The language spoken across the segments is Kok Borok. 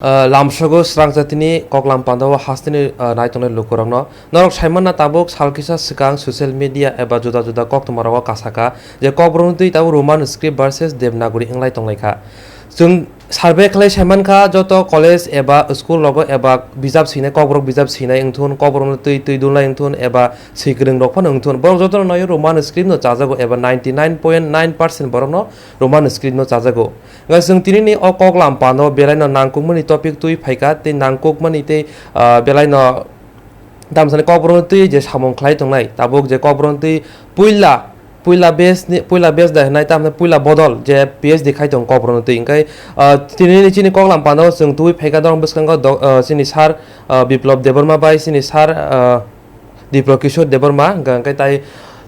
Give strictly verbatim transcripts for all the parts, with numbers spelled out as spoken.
Ah, lamsogo srang jatini koklam pandao hasteni, ah, naitongnai lukurokno. Norok saimanna tabuk sal kisa swkang social media eba juda juda koktwmarogo kasaka je kokborokno twi tabuk Roman script versus Devanagari wnglai tonglaikha. Chwng survey khlai saimankha joto college eba school rogo eba bijap swinai, kokborok bijap swinai wngthun, kokborokno twi twi dulnai wngthun eba swi kwrwng rok phano wngthun. Borok jotono naio Roman script no chajago eba ninety nine point nine percent borokno Roman script no chajago. Hwnkhe chwng tinini o koklam pano belaino nangkukmani topic twi phaikha, tei nangkukmani tei, ah, belaino tamsani kokborokno twi je samung khlai tongnai, tabuk je kokborokno twi puila, puila batch ni, puila batch da hwnai, tamni puila bodol je P H D khai tong kokborokno twi. Hwnkhe, ah, tinini chini koklam pano chwng twi phaikha dorong bwskango do-, ah, chini sir, ah, Biplop Debbarma bai chini sir, ah, Dipro Kishore Debbarma, hwnkha hwnkhe tai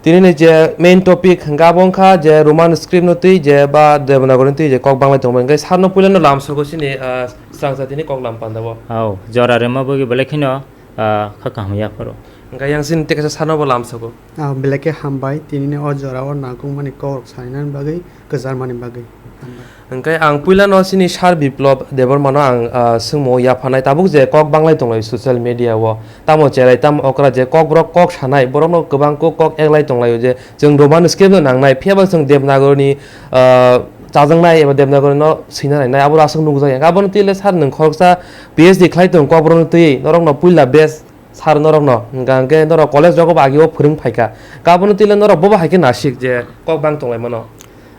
tinini je main topic hwnkha abo wngkha je Roman script no twi je ba Devanagari no twi je kok banglai tongmani, hwnkhe sir no puila no lamsogo chini, ah, srang jatini koklam pandao. Au, jora rwma bagwi belai kheno, ah, kha kaham yapharo. Hwnkhe yang chini tei kaisa sir no bo lamsogo. Ah, belai khe hambai tinini o jora o nangkukmani kokrok sanani bagwi, kwcharmani bagwi. Hambai. Hwnkhe ang puilano chini sir Biplop Debbarmano ang, ah, swngmung yaphanai, tabuk je kok banglai tonglai social media o, tamo cherai tamo okra je kokborok kok sanai, borokno kwbang kok kok eklai tonglaio je chwng Roman script no nangnai, phiyaba chwng Devanagari ni, ah, chajaknai eba Devanagari no swina nainai, abo aswk nukjak ya. Aboni twi le sir nwng khoroksa P H D khlai tong kokborokno twi, norokno puila batch sir norokno, hwnkha hwnkhe norok college rogo bo agio phwrwng phaikha. Kaboni twi le norok bobo hai khe nasik je kok bang tonglai mano.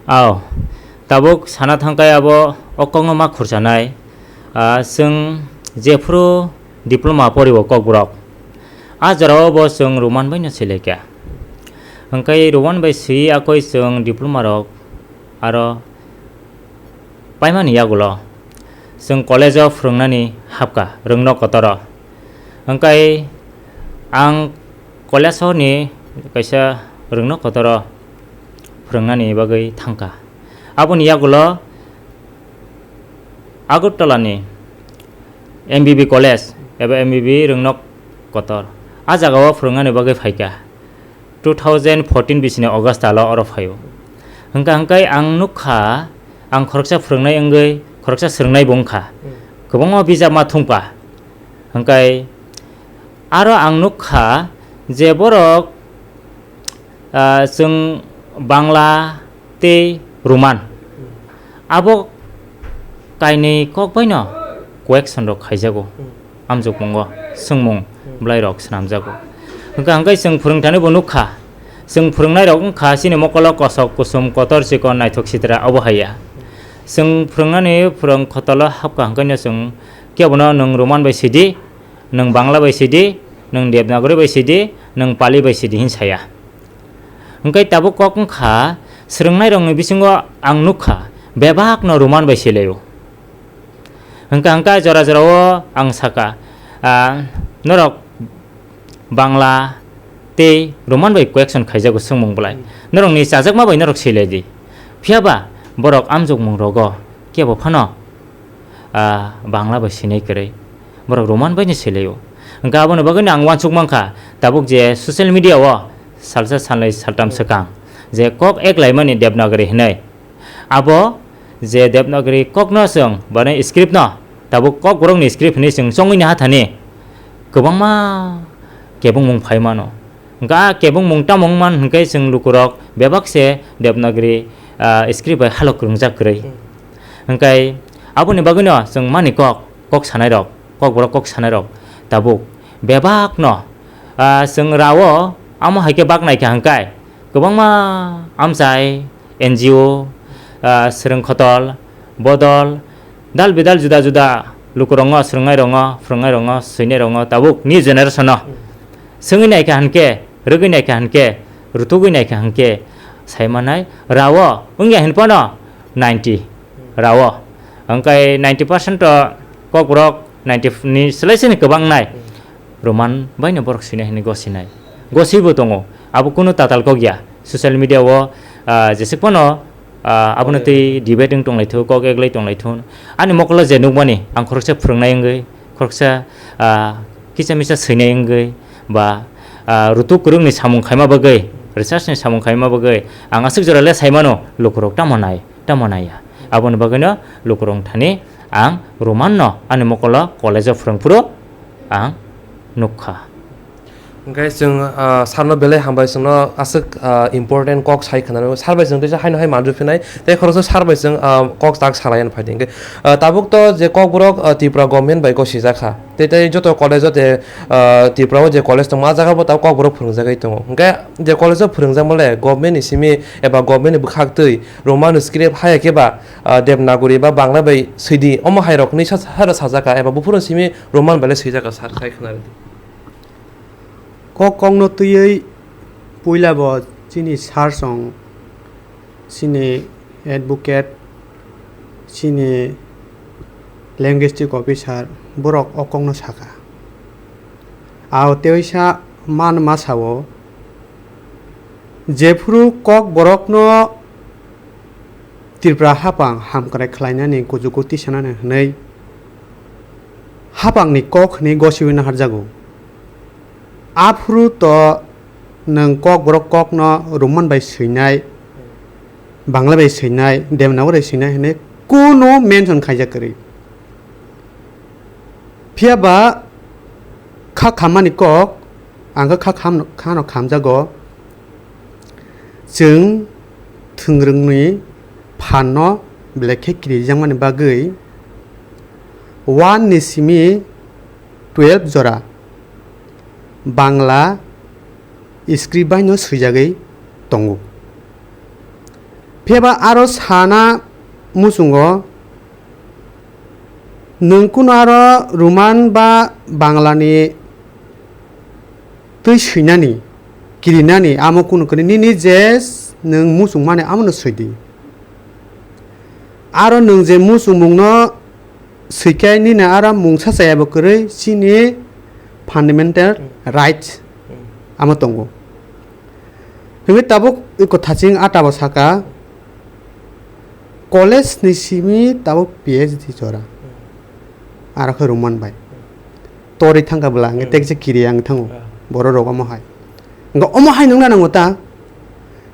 Ao, tabuk sana thangkhe abo o kokno ma khurchanai. Ah, chwng jephuru diploma poriwo kokborok. A jorao bo chwng Roman bai no swilaikha. Hwnkhe Roman bai swi akoi chwng diploma rok aro paimani yagulo chwng college o phwrwngnani hapkha rwngno kotoro. Hwnkhe ang Kailasahar ni kaisa rwngno kotoro phwrwngnani bagwi thangkha. Aboni yagulo Agartala ni M B B college eba M B B rwngno kotor. A jagao phwrwngnani bagwi phaikha. Two thousand fourteen bisini August talo oro phaio. Hwnkha hwnkhe ang nukha, ang khoroksa phwrwngnai wngwi, khoroksa swrwngnai bo wngkha. Hmm. Kwbangma bijap ma thungkha. Hwnkhe aro ang nukha je borok, ah, chwng Bangla tei Roman. Hmm. Abo kainwi kok baino correction rok khaijago. Hmm. Amjokmungo swngmung, hmm, bwlairok swnamjago. Hwnkha hwnkhe chwng phwrwngthani bo nukha. Chwng phwrwngnairok wngkha chini mokolo kosok, kuchum, kotor, chikon, naithok, sitra, obo haiya. Chwng phwrwngnani phwrwng khotolo hapkha hwnkhe no chwng kebono nwng Roman bai sidi, nwng Bangla bai sidi, nwng Devanagari bai sidi, nwng Pali bai sidi hin saya. Hwnkhe tabuk kok wngkha, swrwngnairokni bisingo ang nukha, bebakno Roman bai swilaio. Hwnkha hwnkha jora jorao ang saka, ah, norok Bangla tei Roman bai correction khaijago swngmung bwlai. Hmm. Norokni chajakma bai norok swilai di. Phiyaba borok amjokmung rogo kebo phano, ah, Bangla bai swinai kwrwi. Borok Roman bai no swilaio. Hwnkhe aboni bagwino ang uansuk mankha, tabuk je social media o salsa salnwi saltam, hmm, swkang je kok eklaimani Devanagari hinwi. Abo je Devanagari kokno chwng bani script no tabuk kokborokni script hinwi chwng chongwi naha thani kwbangma kebengmung phai mano. Hwnkhe a kebengmung tamo wngman hwnkhe chwng lukurok bebak se Devanagari, ah, script bai halok kwrwngjak kwrwi. Hmm. Hwnkhe aboni bagwino chwng mani kok, kok sanairok, kokborok kok sanairok tabuk bebakno, ah, chwng rao amo hai khe bak naikha hwnkhe kwbangma amchai, N G O, ah, swrwng khotol, bodol, dal bidal juda juda lukurokno, swrwngnairokno, phwrwngnairokno, swinairokno, tabuk new generation-o swngwi naikha hwnkhe, rwgwi naikha hwnkhe, rutugwi naikha hwnkhe, sai manai rao wngya hinphano ninety rao. Hwnkhe ninety percent-o kokborok ninety ni swlai sini kwbang nai. Roman baino borok swinai hwnwi gosinai. Gosibo tongo. Abo kunu tatal kok ya. Social media o, ah, jeswk phano, ah, abono twi debate wng tonglaithu, kok eklai tonglaithu. Ani mokolo je nukmani, ang khoroksa phwrwngnai wngwi, khoroksa, ah, kisa misa swinai wngwi, ba, ah, rutuk kwrwngni samung khaima bagwi, research ni samung khaima bagwi, ang aswk jora le saimano, lukurok tamo nai, tamo nai ya. Aboni bagwino lukurok thani Ang Roman no ani mokolo college o phwrwng phuru ang nukha. Hwnkhe chwng, ah, sarno belai hambai, chwngno aswk, ah, important kok sai khwnarwi. Sar bai chwng teisa haino hai manju phinai, tei khoroksa sar bai chwng, ah, kok tak salai ani phaidi. Hwnkhe, ah, tabuk to je kokborok, ah, Tripura government bai gosijak kha. Tei, tei joto college o je, ah, Tripura o je college tongma, ah jaga bo tabuk kokborok phwrwngjagwi tongo. Hwnkhe je college o phwrwngjakma le government ni simi eba government ni bwkhak twi Roman script haya khe ba, ah, Devanagari ba Bangla bai swidi, omo hai rok ni sa, sa, sajak kha eba buphuru simi Roman bai le swijak kha, sar sai khwna rwdi. Kok kokno twiwi puila bo chini sir song, chini advocate, chini linguistic officer, borok o kokno saka. Ao teisa man ma sao, jephuru kokborokno Tripura hapang hamkrai khlainani kuchugo tisanani hwnwi hapangni kok hwnwi gosiwi naharjago. Aphuru to nwng kokborok kokno Roman bai swinai, Bangla bai swinai, Devanagari bai swinai hwnwi kunu mention khaijak kwrwi. Phiya ba kha khammani kok, ang kha kham-, khano khamjago. Chwng thwngrwngni phanno belai khe kirijakmani bagwi one ni simi twelve jora Bangla script bai no swijagwi tongo. Phiya ba aro sana muchungo nwng kuno aro Roman ba Bangla ni twi swinani, kirinani amo kuno kwrwi nini je nwng muchungmani amo no swidi. Aro nwng je muchungmungno swikai nini aro mungsa chayabo kwrwi chini fundamental Hmm. rights Hmm. amo tongo. Hwnwi tabuk iko thaching atabo saka, college ni simi tabuk P H D jora. Hmm. Aro khe Roman bai. Hmm. Tori thangkha bwla, hwnkhe Hmm. tekse kiri ang thango. Ah. Borok rok omo hai. Hwnkhe omo hai nungna nango ta?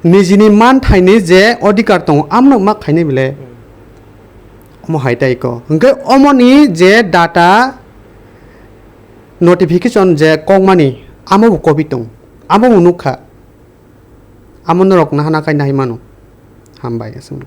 Nijini manthaini je odhikar tongo, amno ma khainai bile. Hmm. Omo hai tai ko. Hwnkhe omoni je data notification je kokmani, amo bo kopi tong. Amo bo nukha. Amo norok nahana kai nahai mano. Hambai, aswk.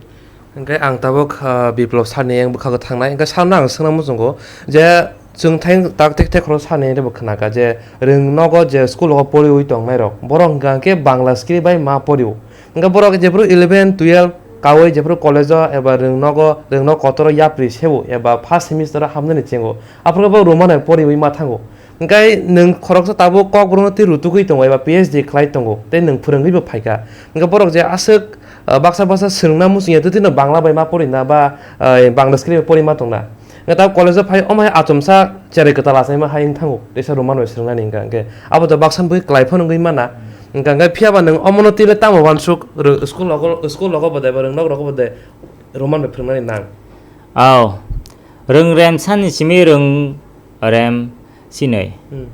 Hwnkhe ang tabuk, ah, Biplop sani yang bwkhago thangnai. Hwnkhe sarno ang swngna muchungo je chwng thang tak thek thek khoro sani rw bo khnakha je rwng nogo je school o poriwi tongnai rok. Borok hwnkha khe Bangla script bai ma porio. Hwnkhe borok jephru eleven, twelve kaui jephru college o eba rwng nogo, rwng nok kotor o yapri sebo eba first semester o hamnani chengo. Aphuru bo Roman bai poriwi ma thango. Hwnkhe nwng khoroksa tabuk kokborokno twi rutugwi tongo eba P H D khlai tongo, tei nwng phwrwngwi bo phaikha. Hwnkhe borok je aswk, ah, baksa baksa swrwngna muchungya, twtwino Bangla bai ma porina ba, ah, Bangla script bai porima tongna. Hwnkhe tabuk college o phai omo hai achomsa cherai kwtal achaima hai wng thango, teisa Roman bai swrwngnani hwnkha hwnkhe. Abo to baksa bui kwlai phano wngwi mana. Hwnkha hwnkhe phiya ba nwng omono twi le tamo uansuk, rw-, school rogo, school rogo bo de ba rwng nok rogo bo de Roman bai phwrwngnani nang. Ao, rwng rem sani simi rwng rem sinwi. Hmm.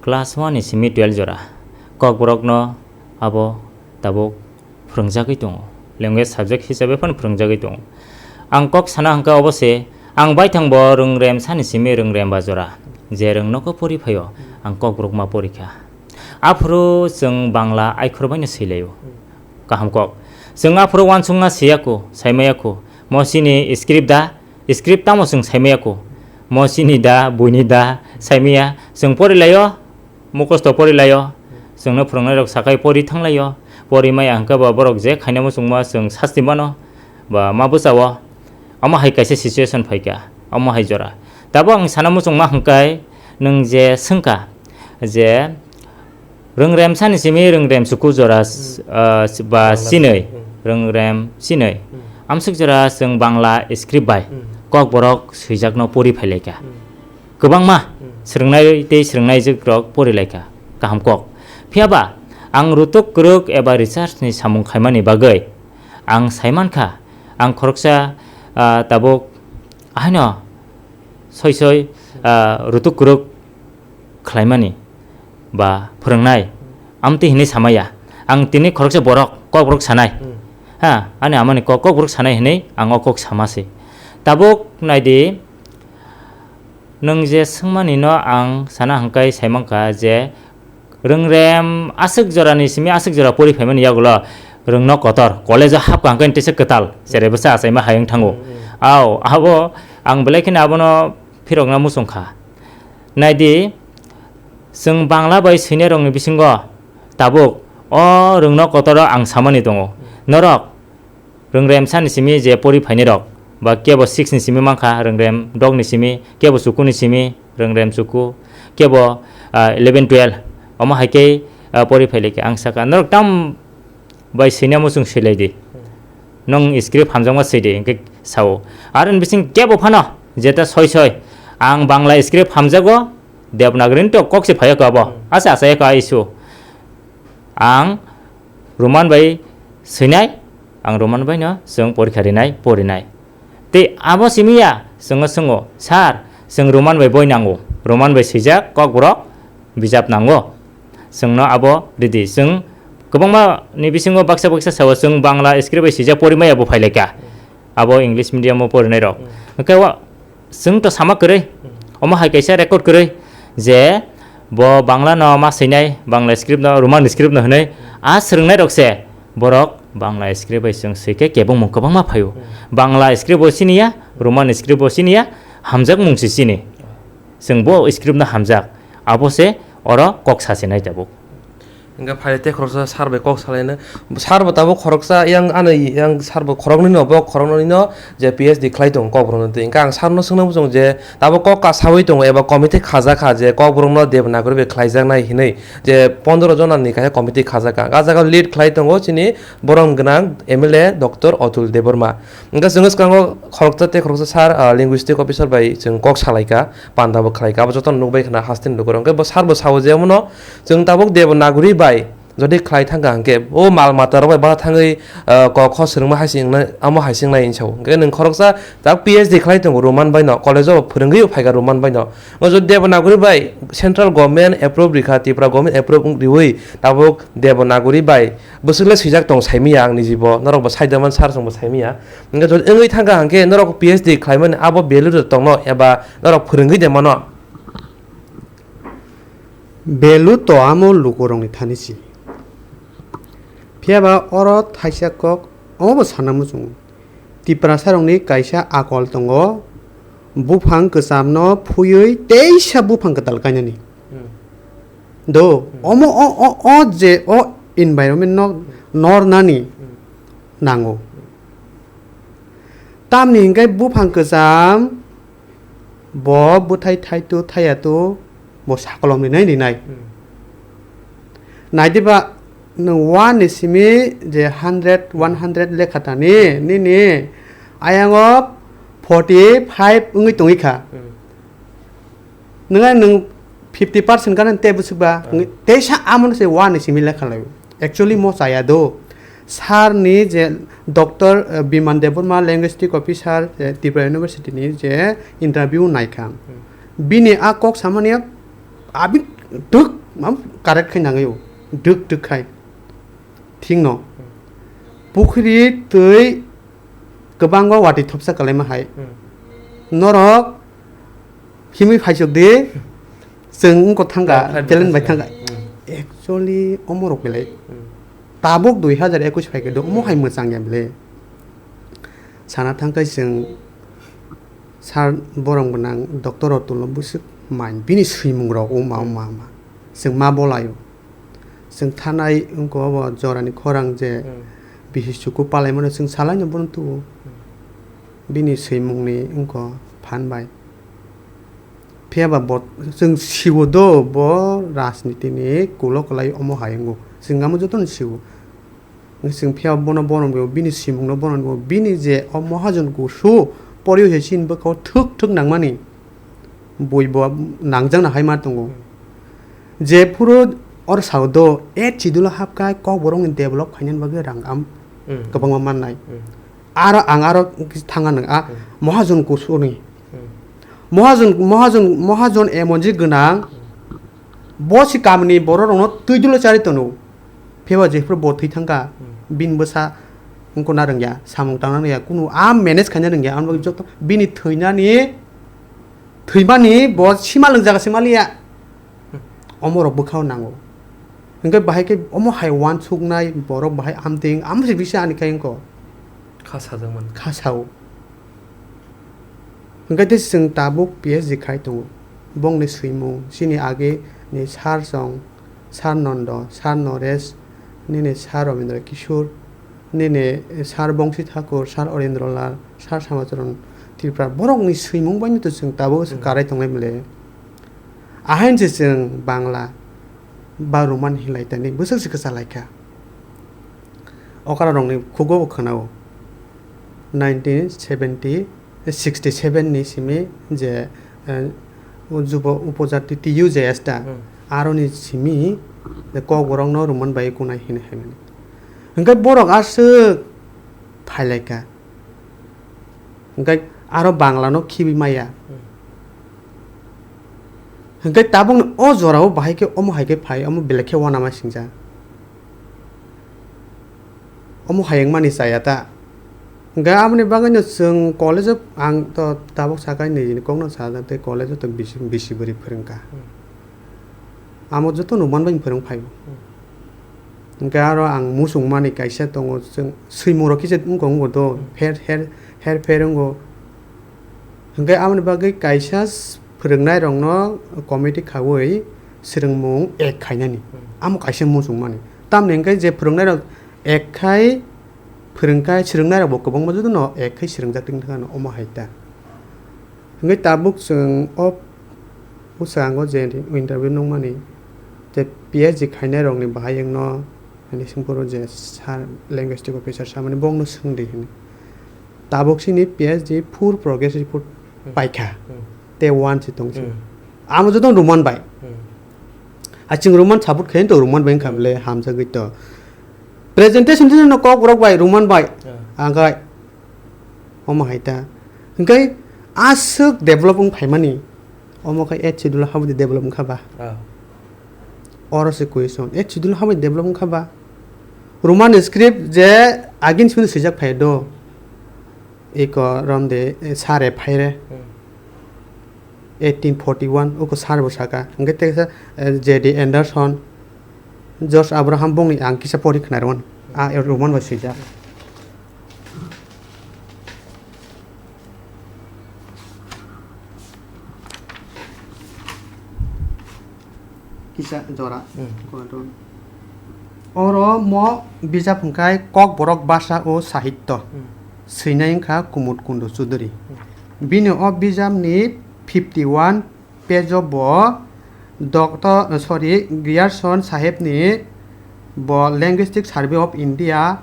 Class one ni simi twelve jora. Kokborokno abo tabuk phwrwngjagwi tongo. Language subject hisabe phano phwrwngjagwi tongo. Ang kok sana hwnkha obo se, ang baithang bo rwng rem sani simi rwng rem ba jora. Je rwng nogo pori phaio, ang kokborok ma porikha. Aphuru chwng Bangla aikhor baino swilaio. Kaham kok. Chwng aphuru uansukna siyakho, saimaya kho. Mo chini script da, script tamo chwng saimaya kho. Mo chini da, buini da, saimaya. Chwng porilaio, mukhosto porilaio. Chwngno phwrwngnairok sakhai pori thanglaio. Pori maya hwnkhe bo borok je khaina muchungma chwng sasti mano, ba ma bwchao. Omo hai kaisa situation phaikha, omo hai jora. Tabuk ang sana muchungma hwnkhe nwng je swngkha je, rwng rem sani simi rwng rem suku jora, Hmm. ah, ba Bangla sinwi, Hmm. rwng rem sinwi. Hmm. Amsuk jora chwng Bangla script bai Hmm. kokborok swijakno pori phailaikha. Hmm. Kwbangma Hmm. swrwngnai tei swrwngnaijwk rok porilaikha. Kaham kok. Phiya ba ang rutuk kwrwk eba research ni samung khaimani bagwi ang saimankha, ang khoroksa, ah, tabuk ahaino soi soi, ah, rutuk kwrwk khlaimani ba phwrwngnai, amtwi hinwi samaya. Ang tini khoroksa borok, kokborok sanai. Hmm. Ha, ani amani kok, kokborok sanai hinwi ang o kok sama se. Tabuk naidi, nwng je swngmani no ang sana hwnkhe saimankha je rwngrem aswk jora ni simi aswk jora pori phaimani yagulo rwngno kotor college o hapkha hwnkhe tesa kwtal cherai bwsa achaima hai wng thango. Hmm, hmm. Au, abo ang belai kheno abono phirokna muchungkha. Naidi, chwng Bangla bai swinai rokni bisingo tabuk o rwngno kotoro ang samani tongo. Norok rwngremsa ni simi je pori phainai rok, ba kebo six ni simi mankha rwngrem dok ni simi, kebo chuku ni simi rwngrem chuku, kebo, ah, eleven twelve, omo hai khe, ah, pori phailaikha. Ang sakha, norok tam bai swina muchung swilai di. Nwng script hamjakma swi di, hwnkhe sao. Aro ni bising kebo phano jeta soi soi, ang Bangla script hamjago, Devanagari ni to kok se phaiya ko abo. Hmm. Asa asa ya ko ai issue. Ang Roman bai swinai, ang Roman bai no chwng porikha rinai, porinai. Tei abo simi ya, chwngno swngo, "Sir, chwng Roman bai boi nango, Roman bai swijak kokborok bijap nango." Chwngno abo ridi, chwng kwbangma ni bisingo baksa baksa sao, chwng Bangla script bai swijak porimaya bo phailaika. Abo English medium o porinai rok. Hmm. Hwnkhe wa, chwng to sama kwrwi. Hmm. Omo hai kaisa record kwrwi je bo Bangla no ma swinai, Bangla script no, Roman script no hwnwi. Hmm. A swrwngnai rok se borok Bangla script bai chwng swi khe kebengmung kwbangma phaio. Hmm. Bangla script bo siniya, Roman script bo siniya, hamjakmung se sini. Chwng bo script no hamjak. Abo se oro kok sasinai tabuk. Hingke phai tei khoroksa sir bai kok salaina. Sir bo tabuk khoroksa yang ano yang sir bo khoroknwi no, bo khoroknwi no je P H D khlai tongo kokborok no twi. Hingke ang sir no swngna muchung je tabuk kok kasawi tongo eba committee khajak kha je kokborok no Devanagari bai khlaijaknai hinwi je pondro jona ni kaisa committee khajak kha. Ah jaga o lead khlai tongo chini borom gwnang M L A Doctor Atul Debbarma. Hingke chwng swkango khoroksa tei khoroksa sir, ah, linguistic officer bai chwng kok salaikha. Panda bo khlai kha, abo jotono nukbai khna haste ni lukurok. Hwnkhe bo sir bo sao je omono chwng tabuk Devanagari bai jodi khlai thangkha hwnkhe o mal mata rok bai baha thangwi, ah, kok kho swrwngma hai se wngnai, amo hai se wngnai hinwi sao. Hwnkhe nwng khoroksa tak P H D khlai tongo Roman bai no, college o phwrwngwi phaikha Roman bai no. O jodi Devanagari bai central government approve rikha, Tripura government approve wng riwi tabuk Devanagari bai bwswk le swijak tong saimiya ang nijibo, norok bo saida man sir chwng bo saimiya. Hwnkhe jodi wngwi thangkha hwnkhe norok P H D khlaimani abo value rok tongno eba norok phwrwngwi de mano? Value to amo lukurokni thani si. Phiya ba oro thaisa kok omo bo sana muchungo. Tiprasarokni kaisa akol tongo, buphang kwchamno phuywi teisa buphang kwtal kainani. Hmm. Do, hmm, omo o, o, o je o environment no, hmm, nornani, hmm, nango. Tamni hingke buphang kwcham bo bwthai thaitu thayatu bo sakolom rinai rinai. Hmm. Naidiba nwng one ni simi je hundred, one hundred lekha tani nini ayango forty five wngwi tongwi kha. Hmm. Nwng nwng fifty percent gana tei bwswk ba, ah, wngwi teisa amo se one ni simi lekha laio. Actually mo chaya do. Sir ni je Doctor, eh, Biman Debbarma, linguistic officer, eh, Tripura University ni je interview naikha. Hmm. Bini a kok samani abi duk mam correct khai nangyo. Duk duk khai. Thik no. Hmm. Pukhri twi kwbangma watwi thopsa kalaima hai. Hmm. Norok himwi phaisok di, chwng wngkha thangkha, ah, challenge bai thangkha. Hmm. Actually, omorok belai. Hmm. Tabuk dui hazar ekush phaikhe do, omo hai mwchang ya belai. Sana thangkhe chwng sir borom gwnang doctor Atul no bwswk main, bini swimung rok o ma, o ma, ma. Chwng ma bolaio. Chwng thanai wngkha obo jorani khorang je, hmm, bihis chuku palaimano chwng salaino bono tuo. Hmm. Bini swimungni wngkha phan bai. Phiya ba bo chwng siwo do bo rajniti ni kulo kwlai omo hai wngo. Chwng amo jotono siwo. Chwng phiya bono bono bo bini swimungno bono bo bini je o Mahajon kusu poriyo se chini bwkha o thwk thwk nangmani. Bui bo nangjakna hai ma tongo. Hmm. Jephuru oro sao do, eighth schedule o hapkha, kokborokni develop khainani bagwi rang am, hmm, kwbangma mannai. Hmm. Aro ang aro thanga nang a, hmm, Mahajon kusuni. Hmm. Mahajon, Mahajon, Mahajon emonji gwnang, hmm, bo si kamini bororokno twi dolo chari tono. Phiya ba jephuru bo thwi thangkha, hmm, bini bwsa wngkuna rwngya, samung tangna rwngya, kunu a manage khaina rwngya, ang bagwi joto bini thwinani, thwimani bo sima lwngjaga sima liya. Omorok bwkhao nango. Hwnkhe bahai khe omo hai uansuknai borok bahai amtwing, amo se bisa ani khe wngkha. Kha sajak man. Kha sao. Hwnkhe tei chwng tabuk P H D khai tongo. Bongni swimung, chini age ni sir chwng, sir Nondo, sir Noresh, nini sir Robindra Kishore, nini sir Bongsi Thakur, sir Orindra Lal, sir Samacharan Tripura, borokni swimung bai no to chwng tabuk se Hmm. karai tongnai mle. Ahain se chwng Bangla ba Roman hinlai tani bwswk se kwchalaikha. Okra rokni khugo bo khwnao. Nineteen seventy, sixty seven ni simi je, eh, jubo upojati T U J S ta, Hmm. aroni simi je kokborokno Roman bai kunai hini hai mani. Hwnkhe borok aswk phailaikha. Hwnkhe aro Bangla no khibi maya. Hmm. Hwnkhe tabukni o jorao bahai khe omo hai khe phai, omo belai khe uanama singjak. Omo hai wngmani chaya ta. Hwnkhe aboni bagwino chwng college o ang to tabuk sakai nini kokno sajak tei college o to bisi, bisi bwrwi phwrwngkha. Hmm. Amo joto no manbai phwrwng phaio. Hmm. Hwnkhe aro ang muchungmani kaisa tongo, chwng swimung rok kisa wngkha wngkha do, Hmm. pher, her, her pher wngo. Hwnkhe aboni bagwi kaisa s-, phwrwngnairokno committee khaui swrwngmung ek khainani. Hmm. Amo kaisa muchungmani. Tamni hwnkhe je phwrwngnairok ek khai phwrwngkhai, swrwngnairokbo kwbangma jotono ek khai swrwngjak tongthokano omo hai ta. Hwnkhe tabuk chwng o bwskango je interview nukmani, je P H D khainairokni bahai wngno, hwnwi swngphuru je sir, linguistic officer samani bongno swngdi hwnwi. Tabuk chini P H D full progress report Hmm. paikha. Hmm. Tei one se tongsi. Hmm. Amo joto Roman bai. Hmm. A chwng Roman support khaina to Roman bai wngkha Hmm. bole hamjagwi to. Presentation tini no kokborok bai Roman bai. Yeah. Angkai omo hai ta. Hwnkhe aswk develop wng phaimani. Omo khe eighth schedule habodi develop wngkha ba. Ah. Oro se question. Eighth schedule habodi develop wngkha ba. Roman script je agin simi swijak phai do. Eko romde, eh, sare phaire. Hmm. Eighteen forty one, oko sar bo saka. Hwnkhe teksa, eh, J D Anderson, George Abraham bongni ang kisa pori khna rwmani. A, eh, Roman bai swijak. Kisa jora. Hmm. Oro mo bijap hwnkhe Kokborok Basa o Sahitya. Hmm. Swinai wngkha Kumud Kundu Chuduri. Hmm. Bini o bijapni fifty one page o bo Doctor, sorry, Grierson sahebni bo Linguistic Survey of India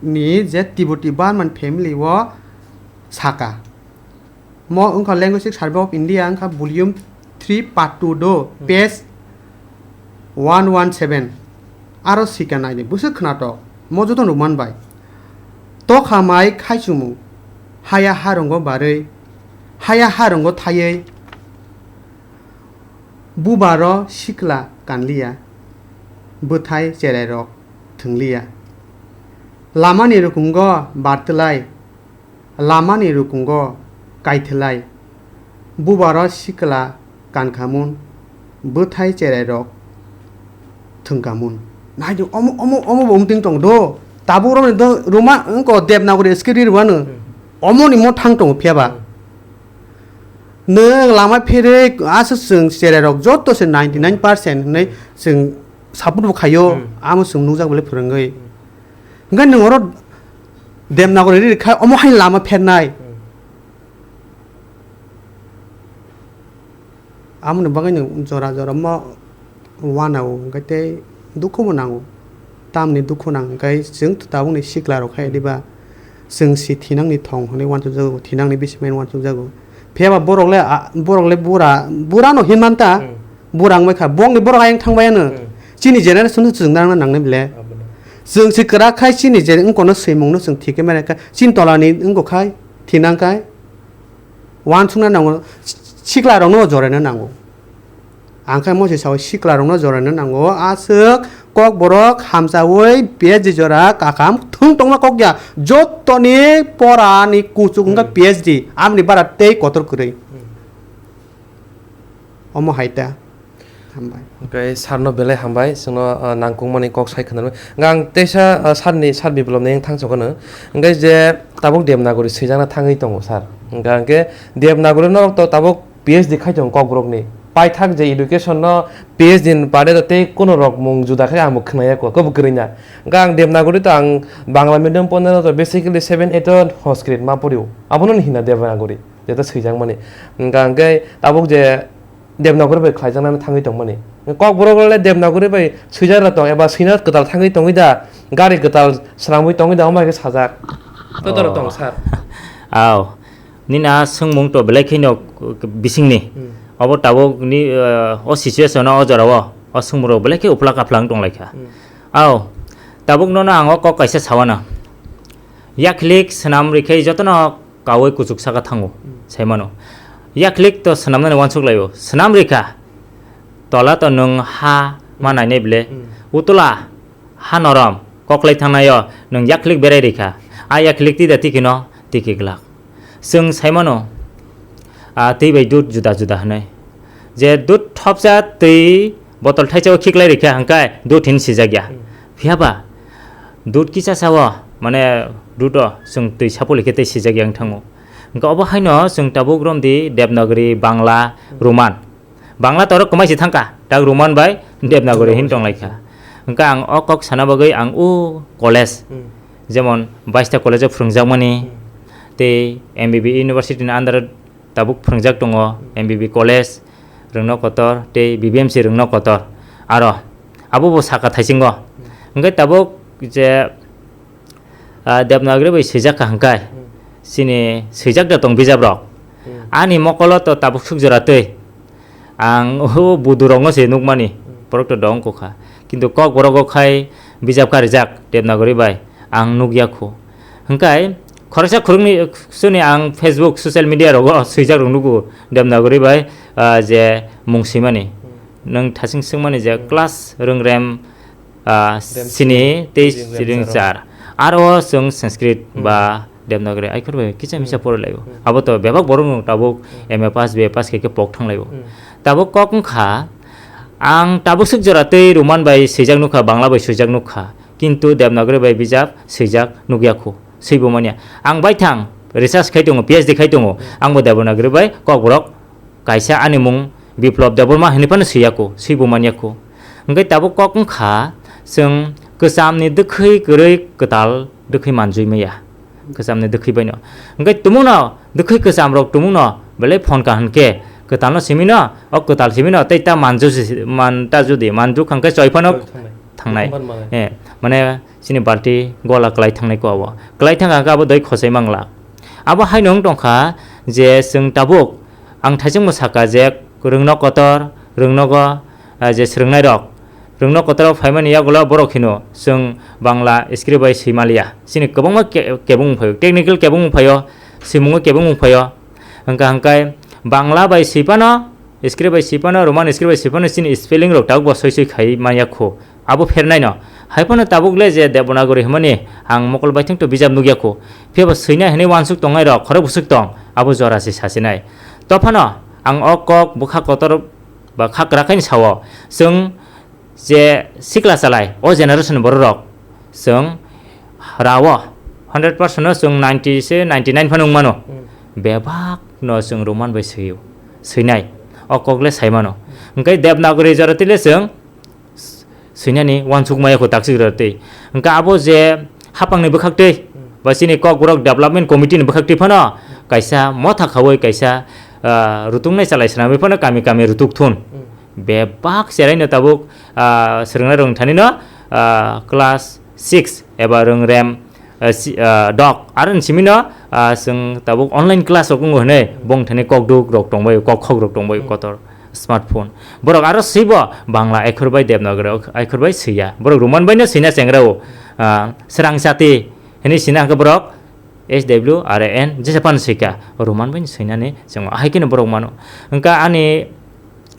ni je Tibeto Burman family o saka. Mo wngkha Linguistic Survey of India wngkha volume three part two do, Hmm. page one one seven. Aro sika naidi, bwswk khwnatok. Mo joto rwman bai. Tokha mai khaichumung. Haya harwngo barwi. Haya harwngo thaiwi. Bubaro sikla kanliya. Bwthai cherairok thwngliya. Lamani rukungo bartwlai. Lamani rukungo kaitwlai, bubaro sikla kankhamun, bwthai cherairok thwngkamun. Naidi omo, omo, omo bo wngtwng tong do. Tabuk rokni do ruma wngko Devanagari script ri rwano. Hmm. Omoni mo thang tongo phiya ba. Hmm. Nwng lama pherwi aswk chwng cherairok joto se ninety nine percent hwnwi chwng support bo khaio. Hmm. Amo chwng nukjak bole phwrwngwi. Hmm. Hwnkhe nwng oro Devanagari ri kha omo hai lama phernai. Hmm. Amoni bagwi nwng jora jora ma uanao hwnkhe tei dukhu bo nango. Tamni dukhu nang hwnkhe chwng tabukni sikla rok hai diba chwng si thinangni thong hwnwi uansukjago, thinangni bisimai uansukjago. Phiya ba borok le, a, borok le bura, bura no hinman ta. Hmm. Bura wngbai kha, bongni borok ayang thangbai ano. Hmm. Chini generation no chwng nang nangnai bile. Abono. Chwng se kwrak khai chini je wngkono swimung no chwng thik khe mare kha. Chini tola ni wngkok khai, thinang khai. Uansukna nango, sikla rok no joraina nango. Ang khai mo se sao sikla rok no joraina nango. Aswk Kokborok hamchawi P H D jora kakam thung tongma kok ya. Jotoni porani kuchuk wngkha Hmm. P H D. Amni bara tei kotor kwrwi. Hmm. Omo hai ta. Hambai. Hwnkhe sarno belai hambai, chwngno, ah, nangkukmani kok sai khwnarwi. Hwnkhe ang teisa, ah, sarni, sar biplobni wng thangsa kheno. Hwnkhe je tabuk Devanagari swijakna thangwi tongo sar. Hwnkhe, hwnkhe Devanagari norok to tabuk P H D khai tongo kokborokni. Paithak je education no P H D ni baade to tei kuno rok mung juda khe ang bo khwnaya kho, khe bo kwrwi na. Hwnkhe ang Devanagari to ang Bangla medium ponero to basically seven eight o Sanskrit ma porio. Abono ni hina Devanagari. Jeto swijakmani. Hwnkha hwnkhe tabuk je Devanagari bai khlaijaknani thangwi tongmani. Kokborok le Devanagari bai swijakra tong eba swina kwtal thangwi tongwi da, gari kwtal swnamwi tongwi da, omo hai khe sajak. Totoro Oh. tong sir. Aw. Nini a swngmung to belai kheno bisingni. Hmm. Obo tabuk ni, eh, o situation o, o jora o, o swngmung rok belai khe uplak aplak wng tong lai kha. Hmm. Aw. Tabuk nono ang o kok kaisa sawana. Yaklik swnam rikhe jotono kaui kuchuk saka thango, Hmm. saimano. Yaklik to swnamnani uansuk laio. Swnam rikha. Tola to nwng ha ma Hmm. nainai bile. Hmm. Utula ha norom koklai thangnaio nwng yaklik berai rikha. A yaklik tida tikino tiki glak. Chwng saimano, a twi bai dud juda juda hwnwi. Je dud thopsa twi botol thaisa o khiklai rikha hwnkhe dud hin sijakya. Hmm. Phiyaba dud kisa sao, mane, dudo chwng twi sapuli khe tei sijak yang thango. Hwnkhe obo haino chwng tabuk romdi Devanagari, Bangla, Roman. Bangla to oro kwmai se thangkha, tak Roman bai Devanagari hin tonglaikha. Hwnkhe ang o kok sana bagwi ang o college, Hmm. jemon baista college o phwrwngjakmani, Hmm. tei M B B university ni under o tabuk phwrwngjak tongo, M B B college, Rwngno Kotor, tei B B M C Rwngno Kotor. Aro, abo bo saka thaisingo. Hwnkhe tabuk je, ah, Devanagari bai swijak kha hwnkhe, Hmm. chini swijak da tong bijap rok. Hmm. Ani mokolo to tabuk suk jora twi. Ang o budurokno se nukmani, Hmm. borok to dong kukha. Kintu Kokborok o khai bijap karijak Devanagari bai ang nukya khu. Hwnkhe khoroksa khoroknwi soni ang Facebook, social media rogo swijak rok nugo Devanagari bai, ah, je mung swimani. Hmm. Nwng thasing swngmani je Hmm. class rwngrem, ah, Rem sini sini, tei rwngrem rwngrem char. Aro chwng Sanskrit Hmm. ba Devanagari aikhor bai kisa misa Hmm. poroi laio. Hmm. Abo to bebak borok no tabuk Hmm. M A pass, B A pass khe khe pok thang laio. Hmm. Tabuk kok wngkha, ang tabuk swk jora tei Roman bai swijak nukha, Bangla bai swijak nukha, kintu Devanagari bai bijap swijak nukya khu, swibo manya. Ang baithang research khai tongo, P H D khai tongo, Hmm. ang bo Devanagari bai Kokborok kaisa ani mung Biplop Debbarma hinwi phano swiya khu, swibo manya khu. Hwnkhe tabuk kok wngkha, chwng kwchamni dwkhwi kwrwi kwtal dwkhwi manjui maya. Kwchamni dwkhwi baino. Hwnkhe tumungno dwkhwi kwcham rok tumungno belai phone ka hwnkhe kwtalno simino, o kwtal simino tei ta manju si, man ta judi manju khangkhe choi phano Choi thangnai. thangnai. Tongbar manai. Eh, mane chini balti gola kwlai thangnai ko abo. Kwlai thang kha abo doi khosai mangla. Abo haino wng tongkha je chwng tabuk ang thaisingmo saka je rwngno kotor, rwngnogo, ah, je swrwngnairok, rwngno kotor phaimani yagulo borok hino chwng Bangla script bai swi maliya. Chini kwbangma ke-, kebeng wngphaio, technical kebeng wngphaio, swimungo kebeng wngphaio. Hwnkha hwnkhe Bangla bai swi phano, script bai swi phano, Roman script bai swi phano chini spelling rok tabuk bo soi soi khai manya khu. Abo phernaino. Hai phano tabuk le je Devanagari hwnmani ang mokol baithang to bijap nukya khu. Phiya bo swinai hwnwi uansuk tongnai rok khorok bwswk tong, abo jora se sasinai. To phano ang o kok bwkha kotor ba kha kwrak khaini sao. Chwng je sikla chalai, o generation borok rok, chwng rao hundred percent no chwng ninety se ninety nine phano wng mano. Hmm. Bebak no chwng Roman bai swio, swinai. O kok le sai mano. Hwnkhe Devanagari jora twi le chwng swinani uansuk maya kho taksik rw twi. Hwnkhe abo je hapangni bwkhak twi, Hmm. ba chini Kokborok Development Committee ni bwkhak twi phano kaisa motha khaui kaisa, ah, rutuknai chalai swnamwi phano kami kami rutuk thun. Hmm. Bebak cherai no tabuk, ah, swrwngna rwng thani no, ah, class six eba rwngrem, ah, si-, ah, dok. Aro ni simi no, ah, chwng tabuk online class rok wngo hwnwi bong thani kokduk rok tongbai, kokkhok rok tongbai Hmm. kotor. Smartphone. Borok aro swibo Bangla aikhor bai Devanagari aikhor bai swiya. Borok Roman bai no swina chengra o. Ah, srang chati hwnwi sina hwnkhe borok S W R A N jesa phano swika. Roman bai no swinani chwng ahai kheno borok mano. Hwnkha ani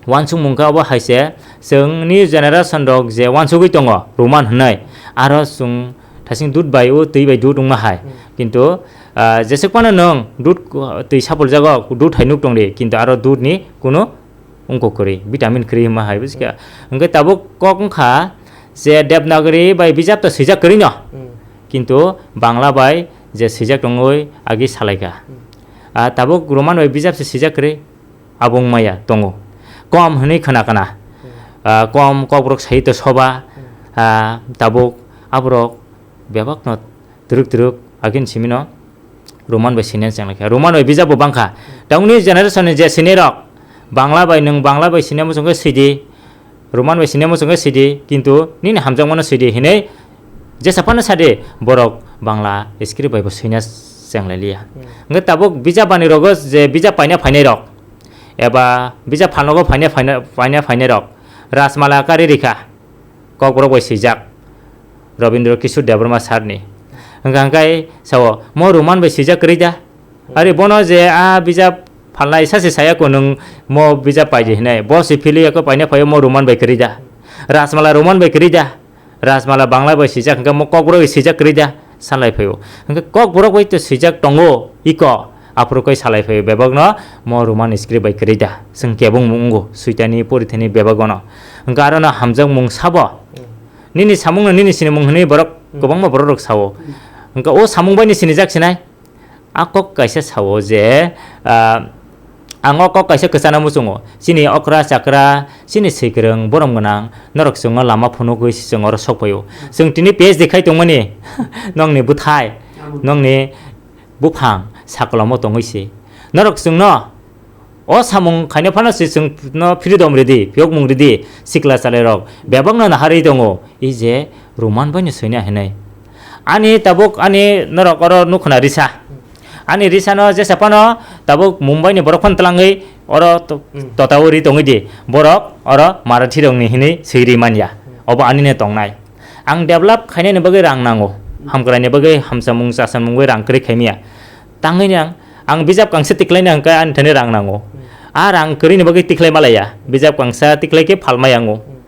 Uansukmung khe obo hai se, chwng new generation rok je uansugwi tongo Roman hwnwi, aro chwng thasing dud bai o twi bai dud wngma hai. Hmm. Kintu, ah, jeswk phano nwng dud, twi sapuljago, dud hai nuk tong di, kintu aro dud ni kunu wngkuk kwrwi, vitamin kwrwi wngma hai, buji kha. Hmm. Hwnkhe tabuk kok wngkha je Devanagari bai bijap to swijak kwrwi no, Hmm. kintu Bangla bai je swijak tongwi agi salai kha. Hmm. Ah, tabuk Roman bai bijap se swijak kwrwi. Abo wngmaya tongo. Kom hwnwi khna khna. Hmm. Ah, kom Kokborok sahitya soba, Hmm. ah, tabuk aborok bebakno twrwk twrwk agin simino Roman bai sini chenglaikha. Roman bai bijapbo bangkha. Hmm. Tangni generation ni je sinirok Bangla bai nwng Bangla bai sini muchungkhe sidi, Roman bai sini muchungkhe sidi, kintu nini hamjakmano sidi hinwi jesa phano sadi borok Bangla script bai bo swina chenglai liya. Hmm. Hwnkhe tabuk bijap bani rogo je bijap paina phainai rok, eba bijap phalnogo phaina, phaina, paina phainai rok Rajmala kari rikha, Kokborok bai swijak, Rabindra Kishore Debbarma sir ni. Hwnkha hwnkhe sao, mo Roman bai swijak kwrwi da? Are bono je a bijap phalnai sachi saya ko nwng mo bijap paidi hinai. Bo si phili yako paina phaio mo Roman bai kwrwi da? Rajmala Roman bai kwrwi da? Rajmala Bangla bai swijak hwnkhe mo Kokborok bai swijak kwrwi da? Salai phaio. Hwnkhe Kokborok bai to swijak tongo iko. Aphuru koi salai phaio bebakno mo Roman script bai kwrwi da? Chwng kebong wngkho suitani porithani bebak ono. Hwnkhe arono hamjakmung sabo. Hmm. Nini samungno nini sinimung hwnwi borok Hmm. kwbangma borok rok sao. Hmm. Hwnkhe o samung bai ni sinijak sinai? A kok kaisa sao je, ah, ang o kok kaisa kwchana muchungo. Chini okra chakra, chini swikwrwng borom gwnang, norok chwngno lama phunugwi chwng oro sok phaio. Chwng tini P H D khai tongmani, nokni bwthai, nokni buphang, sakolomo tongwi se. Norok chwngno O samung khaina phano se chwngno freedom ridi, phiyokmung ridi, sikla chalairok bebakno naharwi tongo, ei je Roman baino soina hinwi. Ani tabuk ani norok oro nukhna risa. Ani risano jesa phano tabuk Mumbai ni borok phano twlangwi oro to-, Hmm. totao ri tongwi di. Borok oro Marathi rokni hinwi swi ri manya. Hmm. Obo anino tongnai. Ang develop khainani bagwi rang nango. Hamkraini bagwi hamsamung chasamung bai rang kwrwi khaimya. Tangwi ni ang, ang bijap kangsa tiklaina hwnkhe ani thani rang nango. Hmm. A rang kwrwini bagwi tiklai malaya. Bijap kangsa tiklai khe phalmai ango. Hmm.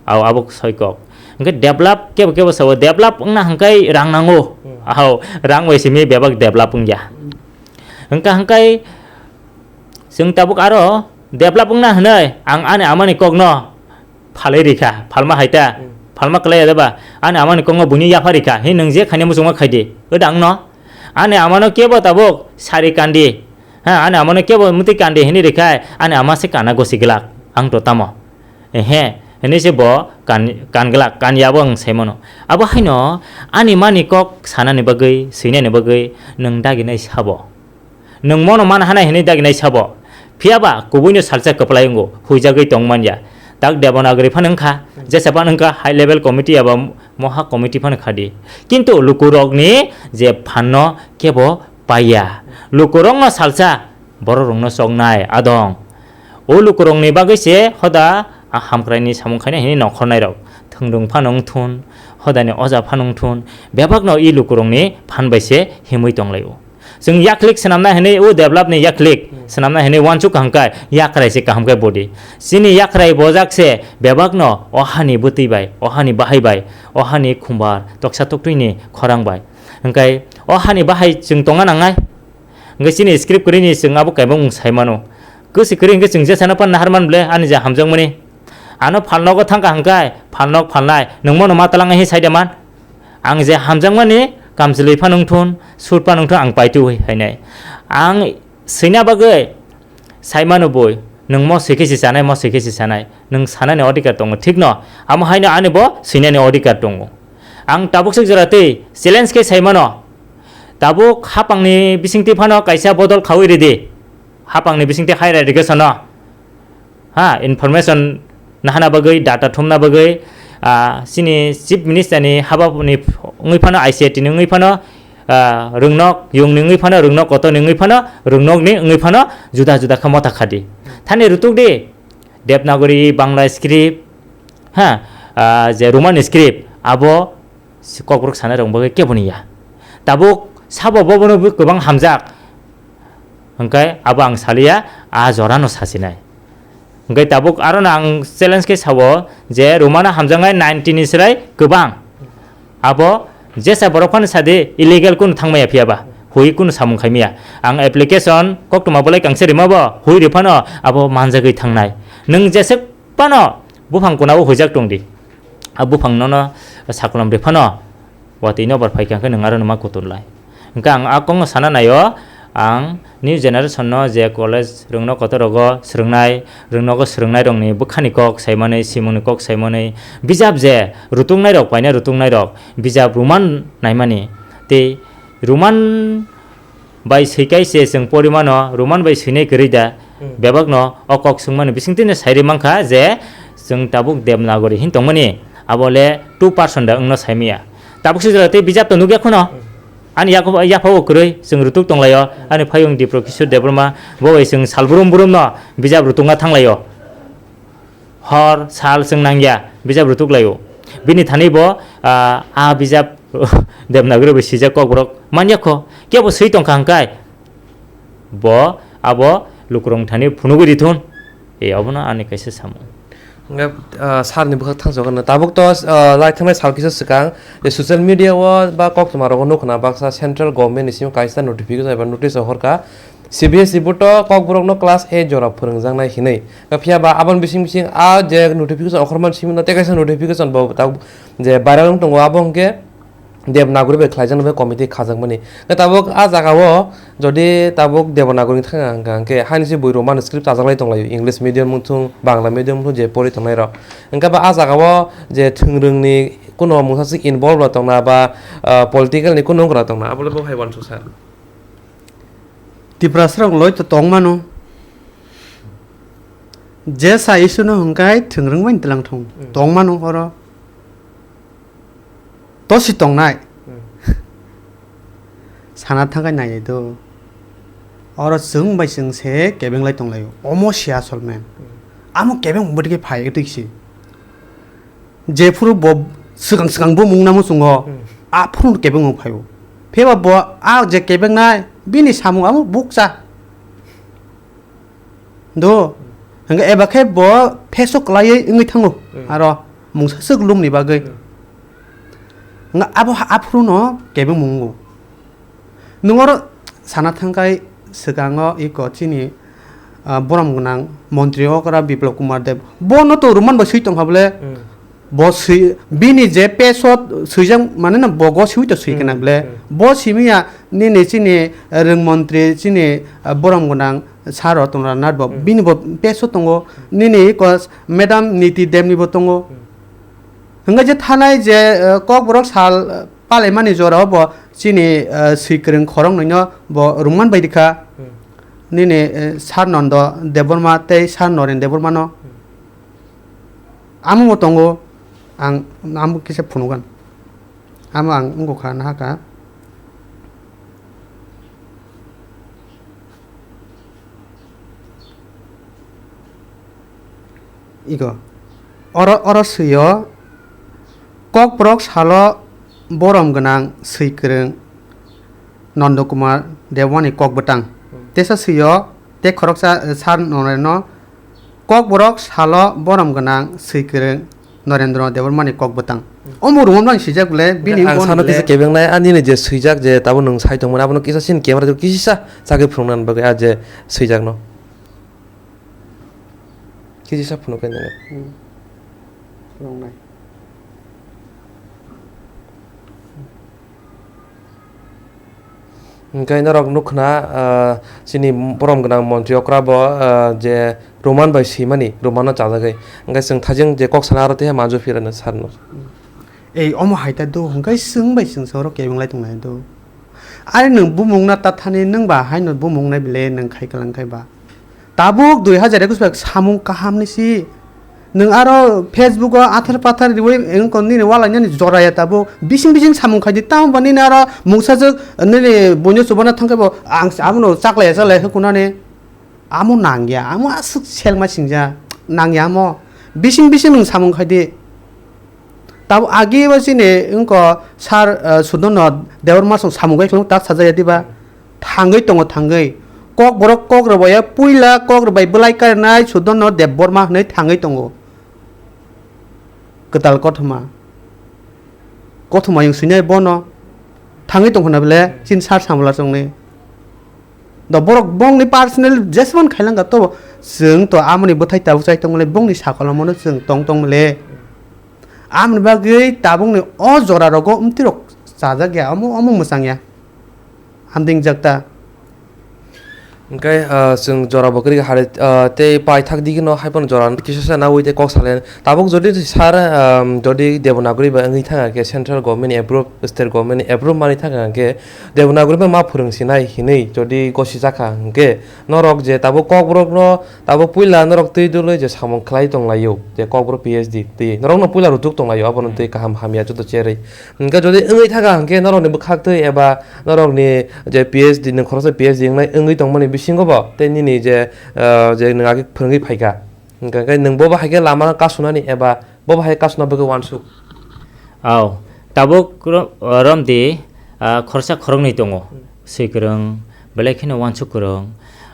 Ao abo soi kok. Hwnkhe develop kebo kebo sao develop wngna hwnkhe rang nango. Hmm. Ao rang bai simi bebak develop wngya. Hmm. Hwnkha hwnkhe chwng tabuk aro develop wngna hwnwi ang ani amani kokno phalwi rikha, phalma hai ta, Hmm. phalma kwlai ya ba, ani amani kokno buini yapha rikha, hi nwng je khaina muchungma khaidi, o dang no, ani amano kebo tabuk sari kandi, ha, ani amano kebo mwtwi kandi hinwi rikhai, ani ama se kana gosi glak, ang to tamo, ehe, hinwi se bo kan, kan glak, kan ya bo ang sai mano, abo haino ani mani kok sanani bagwi, swinani bagwi nwng daginai sabo. Nwng mono man hanai hinwi daginai sabo. Phiya ba kubuino salsa kwplai wngo, huijagwi tong man ya. Tak Devanagari phano wngkha, jesa phano wngkha high level committee eba moha committee phano khadi. Kintu lukurokni je phanno kebo paiya. Lukurokno salsa, bororokno choknai adong. O lukurokni bagwi se hoda a hamkraini samung khaina hinwi nongkhornairok. Thwngdwng phano wngthun, hodani oja phano wngthun, bebakno i lukurokni phan bai se himwi tonglaio. Chwng yaklik swnamna hinwi o develop ni yaklik Hmm. swnamna hinwi uansuk kaham khe yakrai se kaham khe body. Chini yakrai bojak se bebakno o hani bwtwi bai, o hani bahai bai, o hani khumbar toksa toktwini khorang bai. Hwnkhe o hani bahai chwng tongna nangnai. Hwnkhe chini script kwrwini chwng abo kaimung sai mano. Kwswi kwrwi hwnkhe chwng jesano pan nahar man ble ani je hamjakmani. Ano phalnogo thangkha hwnkhe phalnok phalnai nwng mono ma twlang hi saida man. Ang je hamjakmani kamchwlwi phano wngthun, sur phano wngthun ang paitwi hainai. Ang swina bagwi saimano bui, nwng mo swikhe se chanai, mo swikhe se chanai. Nwng sanani odhikar tongo, thikno? Amo haino ani bo swinani odhikar tongo. Ang tabuk swk jora twi challenge khe saimano. Tabuk hapangni bisingtwi phano kaisa bodol khaui ridi. Hapangni bisingtwi hai radication no. Ha, information nahana bagwi, data thumna bagwi, ah, chini Chief Minister ni habani wngwi phano, I C I T ni wngwi phano, ah, rwngnok yungni wngwi phano, rwngnok kotorni wngwi phano, rwngnokni wngwi phano juda juda khe motha khadi. Thani rutuk di, Devanagari, Bangla script, ha, ah, je Roman script, abo Kokborok sanai rok bagwi kebo ni ya. Tabuk sabo bo bono bo kwbang hamjak. Hwnkhe abo ang saliya, a jorano sasinai. Hwnkhe tabuk arono ang challenge khe sao je Romano hamjaknai ninety ni chwrai kwbang. Abo jesa borok phano sadi illegal kunu thangmaya phiya ba, hui kunu samung khaimaya. Ang application koktwma bolai kangse rima bo, hui ri phano abo manjagwi thangnai. Nwng jesek phano buphang kunao huijak tong di. A buphang nono saklom ri phano watwi nobar phai kha hwnkhe nwng arono ma kutung lai. Hwnkhe ang a kokno sana naio, ang new generation no je college rwngno kotor rogo swrwngnai, rwngnogo swrwngnai rokni bwkhani kok saimani, simungni kok saimani, bijap je rutuknai rok, paina rutuknai rok, bijap Roman naimani, tei Roman bai swikai se chwng porimano, Roman bai swinai kwrwi da, Hmm. bebakno o kok swngmani bisingtwino sairi mankha je chwng tabuk Devanagari hin tongmani, abo le two percent da wngno saimaya. Tabuk se jora tei bijap to nukya kheno. Hmm. Ani yaphao, yaphao kwrwi chwng rutuk tonglaio. Ani phayung Dipro Kishore Debbarma, bo bai chwng sal brum brumno bijap rutukna thanglaio. Hor, sal chwng nangya, bijap rutuk laio. Bini thani bo, ah, a bijap Devanagari bai swijak kokborok manya kho. Kebo swi tongkha hwnkhe bo abo lukurok thani phunugwi rithun. E, obono ani kaisa samung. Hwnkhe, ah, sir ni bwkhak thangchok hwnna. Tabuk to, ah, lai thangnai sal kisa swkang, je social media o ba koktwma rogo nukho na baksa central government ni simi kaisa notification eba notice o horkha. C B S E bo to kokborok no class eight jora phwrwngjaknai hinwi. Phiya ba aboni bising bising a je notification okhormani simi no tei kaisa notification bo tabuk je viral wng tongo abo hwnkhe Devanagari bai khlaijaknai bai committee khajakmani. Hwnkhe tabuk a jaga o jodi tabuk Devanagari thang hwnkha hwnkhe haini se bui Roman script chajaklai tonglaio, English medium wngthung, Bangla medium wngthung je pori tongnai rok. Hwnkhe ba a jaga o je thwngwrwng ni kuno mungsa swk involve rok tongna ba, ah, political ni kuno wngkra tongna abo le bo hai uansuk sa. Tiprasarok loi to tongmano. Je sa issue no hwnkhe thwngwrwng bai twlang thung. Hmm. Tongmano oro. Tosi tongnai. Hmm. Sana thangkhe naidi do. Oro chwng bai chwng se kebeng lai tonglaio. Omo se asol men. Hmm. Amo kebeng bwtwi khe phai twi si. Jephuru bo swkang swkang bo mung namo chwngo, Hmm. aphuru kebeng wng phaio. Pheba bo a je kebeng nai, bini samung amo bukcha. Do, hwnkhe eba khe bo pheso kwlaiwi wngwi thango, Hmm. aro mungsa swk lumni bagwi. Hmm. Hwnkhe abo ha-, aphuru no kebeng mungo. Nwng oro sana thangkai swkango iko chini, ah, borom gwnang montri okra Biplab Kumar Deb. Bono to Roman bai swi tongkha bole. Hmm. Bo swi, bini je peso swijak mane na bo go swi to swi Hmm, kana bole. Hmm. Bo simiya nini chini rwng montri chini, ah, borom gwnang saro tongra nat bo. Hmm. Bini bo peso tongo. Nini iko madam Niti Deb ni bo tongo. Hmm. Hwnkhe je thanai je, eh, kokborok sal, eh, palaimani jorao bo chini, eh, swikwrwng khoroknwino bo rwngman bai rikha. Hmm. Nini, eh, Sir Nondo Debbarma tei Sir Noren Debbarmano. Hmm. Amo bo tongo, ang amo kisa phunugan. Amo ang wngkha nahaka. Ego. Oro, oro swi-o, kokborok salo borom gwnang swikwrwng Nondo Kumar Debbarmani kok bwtang. Hmm. Tesa swi-o, tei khoroksa, eh, Sir Noreno kokborok salo borom gwnang swikwrwng Norendra Debbarmani kok bwtang. Hmm. Omo rwngmani swijak bole, bini ang sano kisa kebengnai, ani ni je swijak je tabo nwng sai tongmani, abono kisa sin camera do kisa chagwi phunuknani bagwi a je swijakno. Kisa phunuknai nini. Hmm. Rwngnai. Hwnkhe norok nukha na, ah, chini borom gwnang montri okra bo, ah, je Roman bai swimani, Roman no chajagwi. Hwnkhe chwng thajeng je kok sana aro tei manju phirano sarno. Ei, omo hai ta do, hwnkhe chwng bai chwng se oro kebeng lai tongnai do. Are nwng bumung na ta thani nwng ba haino bumung nai bile nwng khai kwlang khai ba. Tabuk dui hazar ekus bai samung kaham ni si. Nwng aro Facebook o athar pathar riwi wngkha nini walainani joraya tabuk. Bising bising samung khai di, tamo ba nini aro mungsajwk nini buino chubana thangkhe bo ang abono chaklaiya chaklaiya khe kunani. Amo nangya, amo aswk selma singja nangya amo. Bising bising nwng samung khai di. Tabuk agi bo chini wngkha sir, eh, Sudono Debbarma song samung khai khwlwng tak sajaya diba? Thangwi tongo, thangwi. Kokborok kok rwbaiya puila kok rwbai bwlai karnai Sudono Debbarma hwnwi thangwi tongo. Kwtal kothoma. Kothoma yung swinai bono thangwi tongkha na bele chini sar samla chongni. Do borok bongni personal jesman khailangkha to chwng to amoni bwthai tabuk chai tongmani bongni sakolomono chwng tong tongmale. Amoni bagwi tabukni o jora rogo umtirok chajak ya omo omo mwchang ya. Hamding jakta. Hingke, ah, chwng jora bo kwrwi hai, ah, tei paithak digino hai phano jora kisa sa nawi tei kok salai. Tabuk jodi sar, ah, jodi Devanagari bai wngwi thang khe central government ni approve, state government ni approve manwi thang khe Devanagari bai ma phwrwng sinai hinwi jodi gosi jakha hingke norok je tabuk kokborok no tabuk puila norok twi dului je samung khlai tonglaio je kokborok P H D twi norok no puila rutuk tonglaio abono twi kaham hamya joto cherwi. Hingke jodi wngwi thaka hingke norokni bwkhaktwi eba norokni je P H D nwng khoroksa P H D wngnai wngwi tongmani bisingo bo tei nini je, ah, je nwng age phwrwngwi phaikha. Hingke khe nwng bobo hai khe lama kasunani eba bobo hai kasuna bagwi uansuk. Au, tabuk ro-, romdi, ah, khoroksa khoroknwi tongo. Swikwrwng, belai kheno uansuk kwrwng.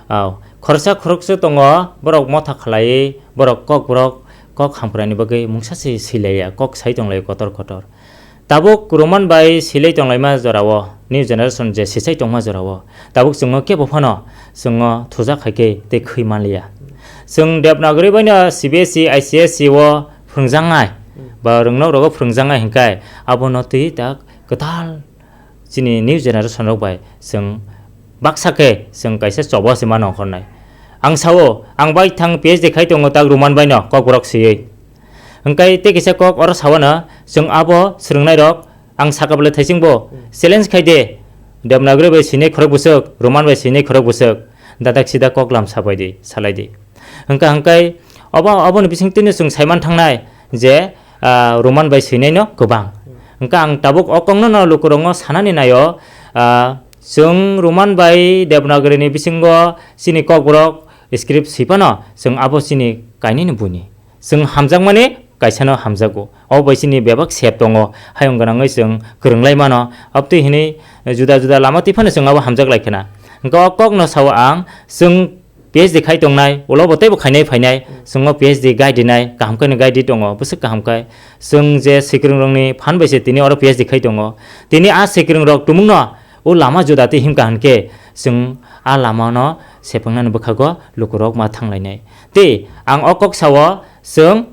Au, khoroksa khoroksa tongo, borok motha khlaiwi, borok kokborok kok hamkraini bagwi mungsa se swilaiya, kok sai tonglaio kotor kotor. Tabuk Roman bai silai tonglaima jorao, new generation je sichai tongma jorao, tabuk chwngno kebo phano chwngno thujak hai khe tei khwi manliya. Chwng Devanagari baino C B S E, I C S E o phwrwngjaknai, ba rwngnok rogo phwrwngjaknai hingkai abono twi tak kwtal chini new generation rok bai chwng baksa khe chwng kaisa choba se mano ongkhornai. Ang sao, ang bai thang P H D khai tongo tak Roman baino kokborok swiwi. Hingkai tei kisa kok oro sawano, chwng abo swrwngnairok, ang saka bwlai thaisingbo challenge khai de, Devanagari bai swinai khorok bwswk, Roman bai swinai khorok bwswk, dadak sida kok lam sabai di, salai di. Hingka hingkai obo, oboni bisingtwino chwng saiman thangnai je, ah, Roman bai swinaino kwbang. Hingka ang tabuk o kokno no lukurokno sanani naio, ah, chwng Roman bai Devanagari ni bisingo chini kokborok script sipano chwng abo chini kainwini buini. Chwng hamjakmani kaisano hamjago. O bai chini bebak sep tongo. Hayung gwnangwi chwng kwrwnglai mano. Abtwi hinwi juda juda lama twi phano chwng abo hamjak lai khna. Hwnkhe o kokno sao ang, chwng P H D khai tongnai, ulo bo teibo khainai phainai, chwng o P H D guide rinai, kaham khe no guide ri tongo, bwswk kaham khe. Chwng je swikrongrokni phan bai se tini oro P H D khai tongo. Tini a swikrongrok tumungno o lama juda twi himkha hwnkhe, chwng a lamano sephangnani bwkhago lukurok ma thanglainai. Tei ang o kok sao, chwng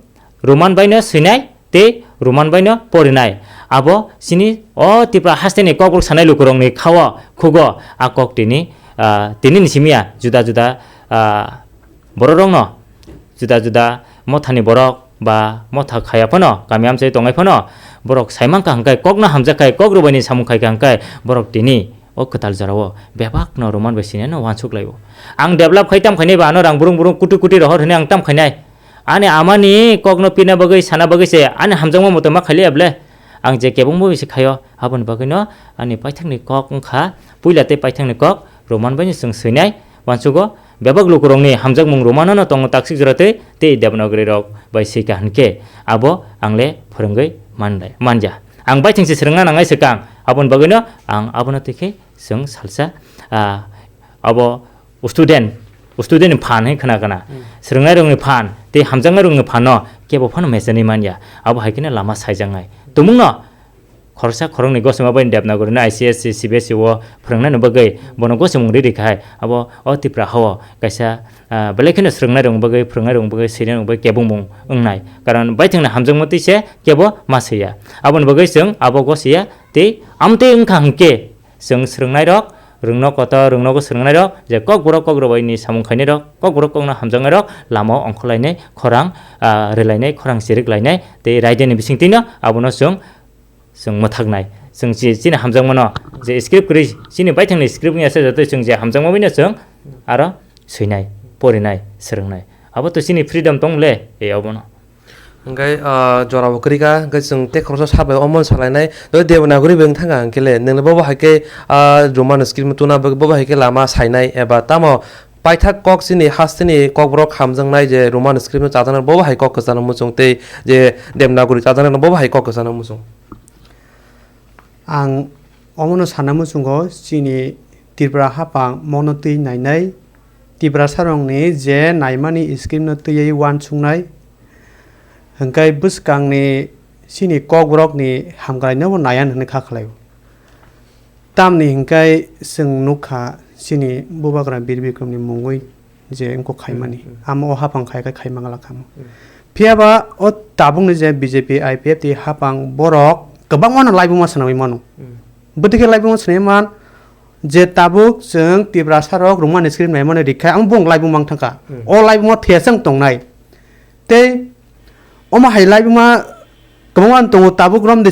Roman baino swinai tei Roman baino porinai. Abo chini o Tripura hasteni kokborok sanai lukurokni khao khugo a kok tini, ah, tinini simi ya juda juda, ah, bororokno juda juda mothani borok ba motha khaya phano kami amchai tongnai phano borok saimankha hwnkhe kokno hamjakkhai kok rwbaini samung khaikha hwnkhe borok tini o kwtal jorao bebakno Roman bai sinano uansuk laio. Ang develop khai tam khainai ba ano rang burung burung kutu kutu rohor hwnwi ang tam khainai. Ani amani kokno pina bagwi sana bagwi se ani hamjakma moto ma khailiya ble. Ang je kebengbo se khaio, aboni bagwino ani paithakni kok wngkha, puila tei paithakni kok Roman baino chwng swinai, uansugo bebak lukurokni hamjakmung Romanono tongo taksik jora tei, tei Devanagari rok bai swika hwnkhe abo ang le phwrwngwi manlai, manja. Ang baithang se swrwngna nangnai swkang, aboni bagwino ang abono twi khe chwng salsa, ah, abo student, student ni phan hai khna khna. Hmm. Swrwngnairokni phan tei hamjaknairokni phano kebo phano mechenwi manya. Abo hai kheno lama saijaknai. Tumungno khoroksa khoroknwi gosima bai Devanagari no I C S C, C B S E o phwrwngnaini bagwi bono gosimung ri ri khai. Abo o Tripura hao kaisa, ah, belai kheno swrwngnairokni bagwi, phwrwngnairokni bagwi, swinairokni bagwi kebengmung wngnai. Karon baithangni hamjakma twi se kebo ma swiya. Aboni bagwi chwng abo gosiya tei amtwi wngkha hwnkhe, chwng swrwngnairok, rwngno kotor, rwngnogo swrwngnairok, je kokborok kok rwbaini samung khainairok, kokborok kokno hamjaknairok, lamao ongkhorlainai, khorang, ah, rwlainai, khorang chiriklainai, tei raidani bisingtwino abono chwng, chwng mwthaknai. Chwng chi-, chini hamjakmano, je script kwrwi, chini baithangni script wngya se joto chwng je hamjakma baino chwng aro swinai, porinai, swrwngnai. Abo to chini freedom tong le, e obono. Hingke, ah, jora bo kwrwi kha, hingke chwng tei khoroksa sa bai omo salainai. Tei Devanagari bo wng thangkha hingke le, nwng le bobo hai khe, ah, Roman script no tuna bagwi bobo hai khe lama sainai eba tamo paithak kok chini hasteni kokborok hamjaknai je Roman script no chajaknai bobo hai kok kwchangno muchung tei je Devanagari chajaknai bobo hai kok kwchangno muchung. Ang omono sana muchungo chini Tripura hapang mono twi nainai, Tiprasarokni je naimani scheme no twiwi uansuknai, hwnkhe bwskangni chini kokborokni hamkraino bo naiya hwnwi kha khlaio. Tamni hwnkhe chwng nukha chini Bubagra Bir Bikramni mungwi je wngkok khaimani, hmm, hmm, amo o hapang khai khai khaima glak kha. Hmm. Phiya ba o tabukni je B J P I P F T hapang borok kwbangmano laibuma swnamwi mano. Hmm. Bwtwi khe laibuma swnamwi man je tabuk chwng Tiprasarok rwngmani script naimani rikha, amo bong laibuma wng thangkha. Hmm. O laibuma thesang tongnai. Tei omo hai laibuma kwbangma tongo tabuk romdi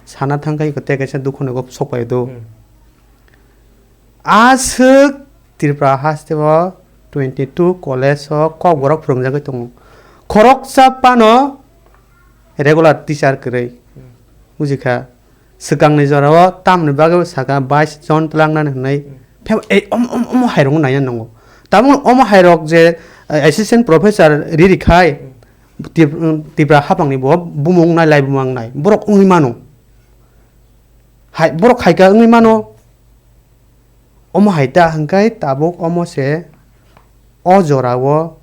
sana thangkha iko tei kaisa dukhu nogo sokpai do. Hmm. Aswk Tripura haste o twenty two college o kokborok phwrwngjagwi tongo. Khoroksa phano regular teacher kwrwi. Hmm. Bujikha, swkangni jorao tamni bagwi saka bais jon twlangnani hwnwi. Hmm. Phiya ei om-, om-, omo hairokno naiya nango. Tabukno omo hairok je, eh, assistant professor riri khai, hmm, Tip-, Tipra hapangni bo bumung nai lai bumung nai. Borok wngwi mano. Hai, borok hai kha wngwi mano. Omo hai ta hwnkhe tabuk omo se o jorao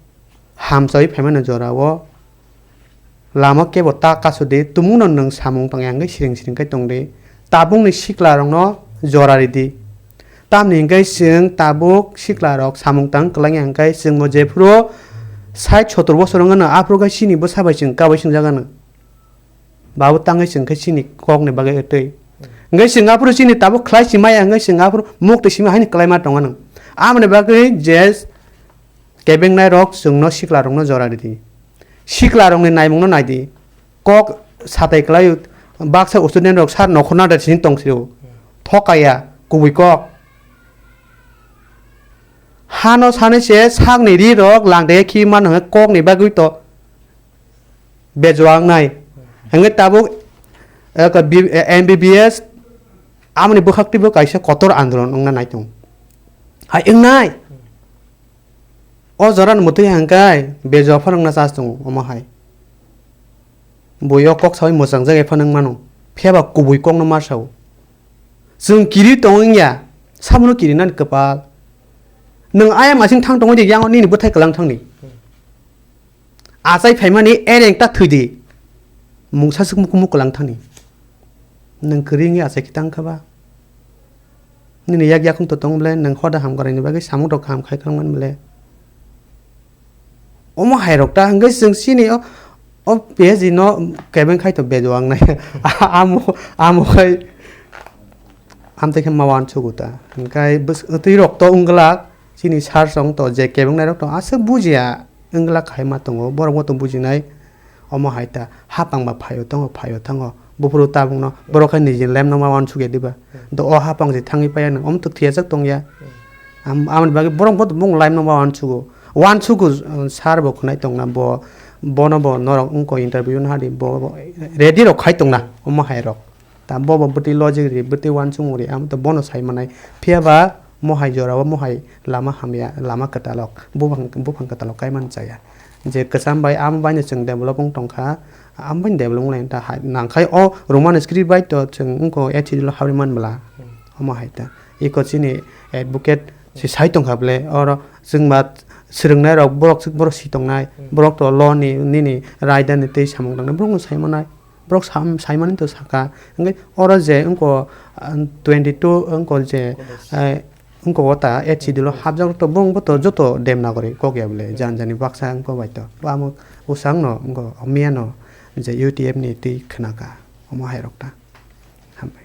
hamchawi phaimani jorao lama kebo ta kasudi, tumungno nwng samung tangya hwnkhe siring siring khe tongdi. Tabukni siklarokno jora ridi. Tamni hwnkhe chwng tabuk siklarok samung tang kwlangya hwnkhe chwngbo jephuru sait sotor bosor wngano aphuru khe chini bwsa bai chwng kabai swngjagano. Babu tangwi chwng khe chini kokni bagwi twi. Hwnkhe chwng aphuru chini tabuk khlai si maya hwnkhe chwng aphuru muk twi simi haino kwlaima tongo nwng. Aboni bagwi je kebengnai rok chwngno sikla rokno jora ridi. Sikla rokni naimungno naidi. Kok satai kwlai baksa student rok sar nokhorna da sini tong sio. Thokaya kubui kok. Hano sanwi se sakni ri rok langde khi man hwnkhe kokni bagwi to. Bejo wngnai. Hwnkhe tabuk, eh, ka B-, eh, M B B S amoni bwkhak twibo kaisa kotor andolon wngna nai tongo. Hai wngnai. O jorani mwtwi hwnkhe bejo phano wngna chas tongo omo hai. Bui o kok saui mwchang jak ephano wng mano. Phiya ba kubui kokno ma sao. Chwng kiri tong wngya, sabono kirinani kwpal. Nwng ayang asing thang tongwi di, yango nini bwthai kwlang thangni. Achai phaimani ereng ta thwidi. Mungsa swk mukumu kwlang thani. Nwng kwrwi wngwi achai khe tang kha ba? Nini yak yakung to tong ble, nwng hoda ham kwraini bagwi samung rok kaham khai kwrwngmani ble. Omo hai rok ta hwnkhe chwng chini o, o P H D no kebeng khai to bejo ang nai. Amo, amo khai. Amtwi khe ma uansugo ta. Hwnkhe bwswk twi rok to wng glak, chini sir song to je kebeng nai rok to aswk bujiya wng glak hai ma tongo, borok bo to bujinai. Omo hai ta hapang ba phaio tongo, phaio tongo. Buphuru tabuk no borok hai niji lem no ma uansuk ya diba? Do o hapang je thangwi paiya nang, omo to thiyajak tong ya. Am-, amoni bagwi borok bo to bung lem no ma uansugo. Uansugo, uh, sir bo khwnai tong na bo, bono bo norok wngko interview no hadi bo, bo ready rok khai tong na omo hai rok. Ta bobo bwtwi logic ri, bwtwi uansukmung ri, amo to bono sai manai. Phiya ba mohai jora o mohai lama hamya, lama kwtalok, buphang, buphang kwtalok kai man chaya. Je kwcham bai amo bai no chwng develop wng tong kha, amo bai develop wng lai ta hai. Nang khai o Roman script bai to chwng wngko H D lo habri man bwla. Hmm. Omo hai ta. Iko chini advocate se sai tong kha ble, oro chwng ba swrwng nai rok borok, borok si tong nai, hmm, borok to law ni nini raida ni tei samung tang nai, borok no sai manai. Borok sam-, saimani to saka. Hwnkhe oro je wngko, ah, twenty two wngko je, college, eh, wngko o ta H C D lo hapjak to bong bo to joto Devanagari kok ya bole, hmm, jan jani baksa wngko bai to. Bo amo usang no wngko miya no je U T F ni twi khna ka. Omo hai rok ta. Hambai.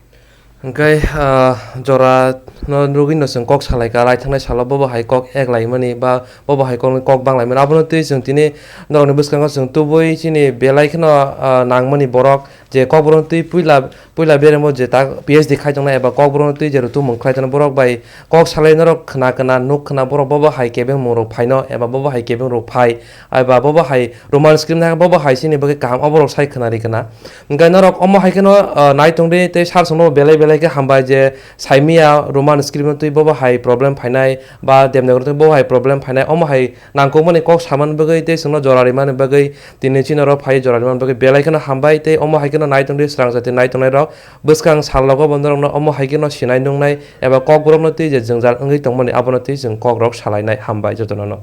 Hwnkhe, ah, jora no rwgwi no chwng kok salai ka, lai thangnai salo bobo hai kok ek lai mani ba bobo hai kok, kok bang lai mani. Abono twi chwng tini norokni bwskango chwng tubui chini belai kheno, ah, nangmani borok je kokborok twi puila, puila beremo je ta P H D khai tongnai eba kokborok twi je rutumung khlai tongnai borok bai kok salai norok khna, khna, nuk khna borok bobo hai kebeng mung rok phaino eba bobo hai kebeng rok phai eba bobo hai Roman script nai bobo hai chini bagwi kaham oborok sai khna ri khna. Hwnkhe norok omo hai kheno, ah, nai tongdi tei sar songno belai belai Belai khe hambai je saimiya Roman script no twi bobo hai problem phainai ba Devanagari twi bobo hai problem phainai, omo hai nangkukmani kok samani bagwi tei chwngno jora rimani bagwi tini chini oro phai jora rimani bagwi belai kheno hambai tei omo hai kheno nai tongdi swrang jati nai tongnai rok bwskang sal logo bo norokno omo hai kheno sinai nungnai eba kokborokno twi je jwngjal wngwi tongmani abono twi chwng kokrok salainai. Hambai jotono no.